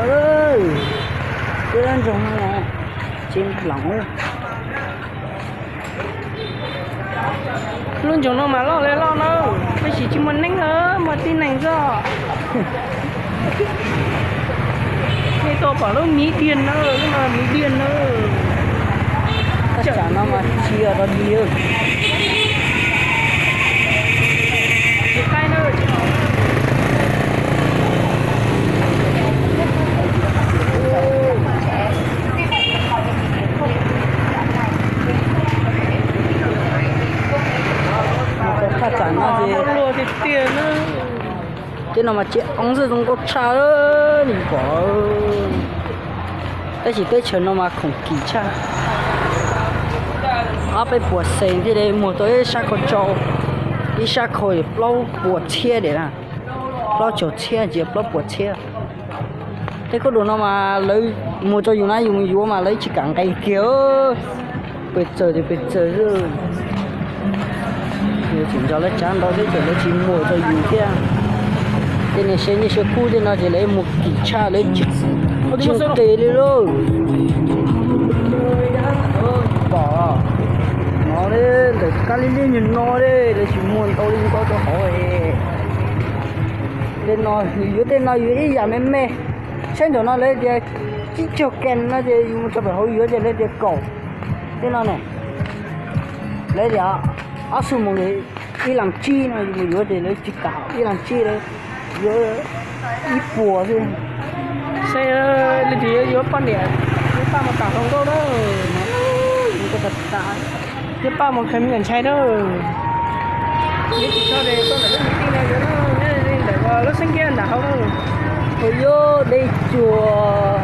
Lub nroog no mas loj li loj na, tab sis tsis muaj neeg na, muaj tib neeg xwb. Nej tuaj pom lub miv diag na, lub no miv diag na. Tab sis no mas tsis yog dog dig. Thaj tsam no ces tej no mas tsev oob xwb zoo nkauj tshaj li pom. Tab sis teb chaws no mas khoom kim tshaj. Ob peb puas xees thiaj li muag tau ib sab khau tsau, ib sab khau plaub puas txhiab diam na, plaub caug txhiab ntsis plaub puas txhiab. Tej khaub dua no mas lawv muag rau yus na, yus mus yuav mas lawv tsis kam nqis kiag. Pes txawm ces pes txawm xwb. Tseem nrog lawv tsav ntau thiab ces lawv tsis muag rau yus thiab. Tej niag sev nyiaj sev kub tej no ces lawv muag kim tshaj lawv tsis qis li lauj. Pom no ntawm kab liab liab nyuag no li lawv tsis muag ntau li ntau rau hauv. Tej no, yuav tej no yuav ib yam me me. Saib ntawm no lawv tias tsib caug kas no ces yus mus rau pem hauv yuav ces lawv tias kaum. Tej no ne, lawv tias ob xuab moos ib las tsib no yus mus yuav ces lawv tsis kam ib las tsib, lawv yuav ib puas xwb. Saib leej twg yuav poj niam, yuav paj mus kam hluas nkauj na. Yuav paj mus khaws me nyuam ntxhais na. Yuav tsis tso de koj ntawm lub me tij no yuav na, ntawm lub xeeb kiab nram hauv na. Ua yuav dej tsuag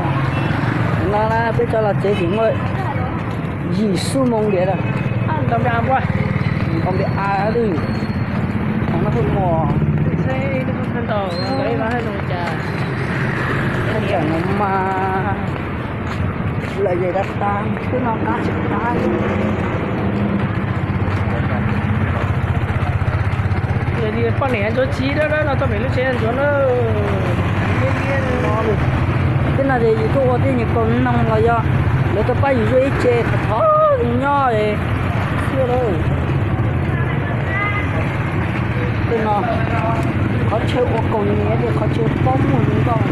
no na, peb tso los tsev tseem muaj yim xuab moos diam lawm. Nto npe a npua, nto npe a lwj, no pheej muaj. Thaj tsam no mas lawm yam tas tas, twb no qab tsis qab. Poj niam ntsuav txiv dawb dawb no tau pem lub tsev ntsuav na. Tej no ces yus tuaj ua tej nyuag kaus noog los yog lawv tuaj pab yus zuaj ib ce thov thov nyob xwb. Tej no qhov chaw ua kaus niam thiab qhov chaw pob muag zoo nkauj.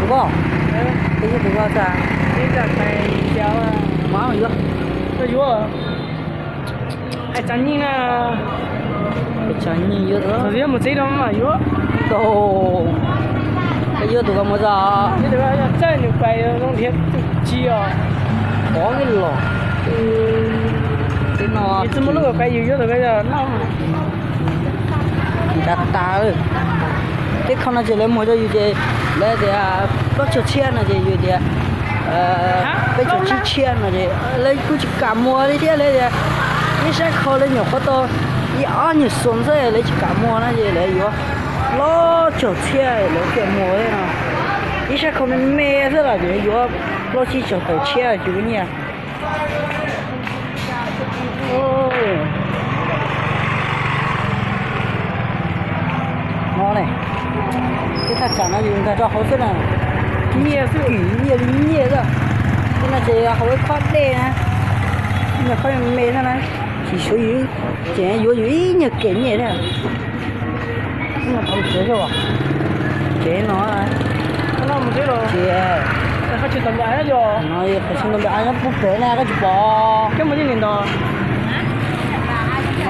Tus ko, tus ko tsa, mas yuav. Hais tsav nyiaj na. Hais tsav nyiaj yuav, thaum twg yuav mus tsev no mas yuav. Tau, yuav tus ko mus txog. Txawj nws pais zoo nrhiav tus tsis os. Pov me los. Tsis muaj lub pais yus yuav tus ko yog noj. Tsis tas tas. Tej qho no ces lawv muag rau yus ces lawv tias plaub caug txhiab no ces yus tias peb caug tsib txhiab no ces lawv kuj tsis kam muag li thiab, lawv tias ib sab khau lawv nyuam qhuav tau ib ob nyuag xuas xwb lawv tsis kam muag no ces lawv yuav plaub caug txhiab lawv thiaj muag no. Ib sab khau me me xwb los yuav plaub tsib caug tawm txhiab tsis muaj nyiaj. No ne, tej thaj tsam no yus nkag rau hauv xwb na, nyiaj xwb, nyiaj li nyiaj xwb. Tej no ces hauv ib khob dej na, ib nyuag khob me xwb na, tsis suav yus, ces yuav yus ib nyuag kem nyiaj thiab. Tsev no, tsev, qhov tsis nto npe a nyob pub pem na koj tsis pom.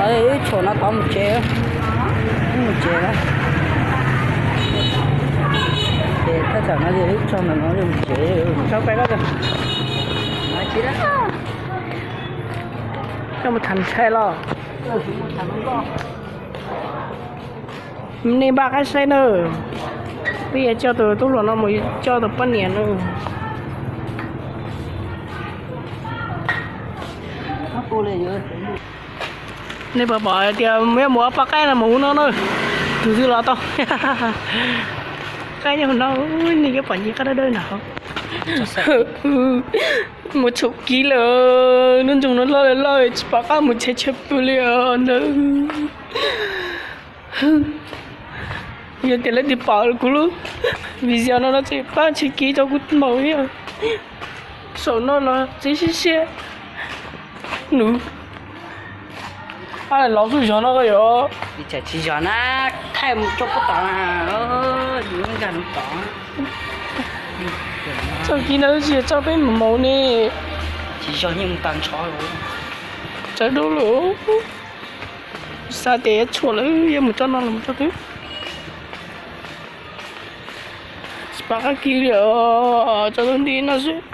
Ib tsam no tod mus tsev, mus tsev na. Ces thaj tsam no ces ib tsam no mus tsev. Coj mus tham ntshai los. Nej npaj qab saib nawb, peb yuav coj tus tub hluas no mus coj tus poj niam nawb. Nej puas pom tias muaj mus ob poj qaib no mus hauv no na, tus twg los tau. Qaib nyob hauv no, nej yuav pom ncig qab dawb dawb nram hauv. Mus tshum kib lawm, hnub nyoog no loj lawm, tsis pom qab mus tsheb tsheb pw li os ntawd. Yog tias leej twg pom kuv lub video no no ces pab tshum kib rau kuv mus thiab. Saum no los txiv siab siab. Nws, a, los txog zog no yog, tsis zog na, thaij mus txog puag tom na, nkag mus tom. Txoj kev no tsis yog txoj peb mus mus ne. Tsis zog yeej mus tag nrho lawm. Tsawv dua lawm. Xav tias yuav tshuam lawm, yuav mus txoj no los mus txoj twg. Tsis pom qab kib li os, txog lub nti no xwb.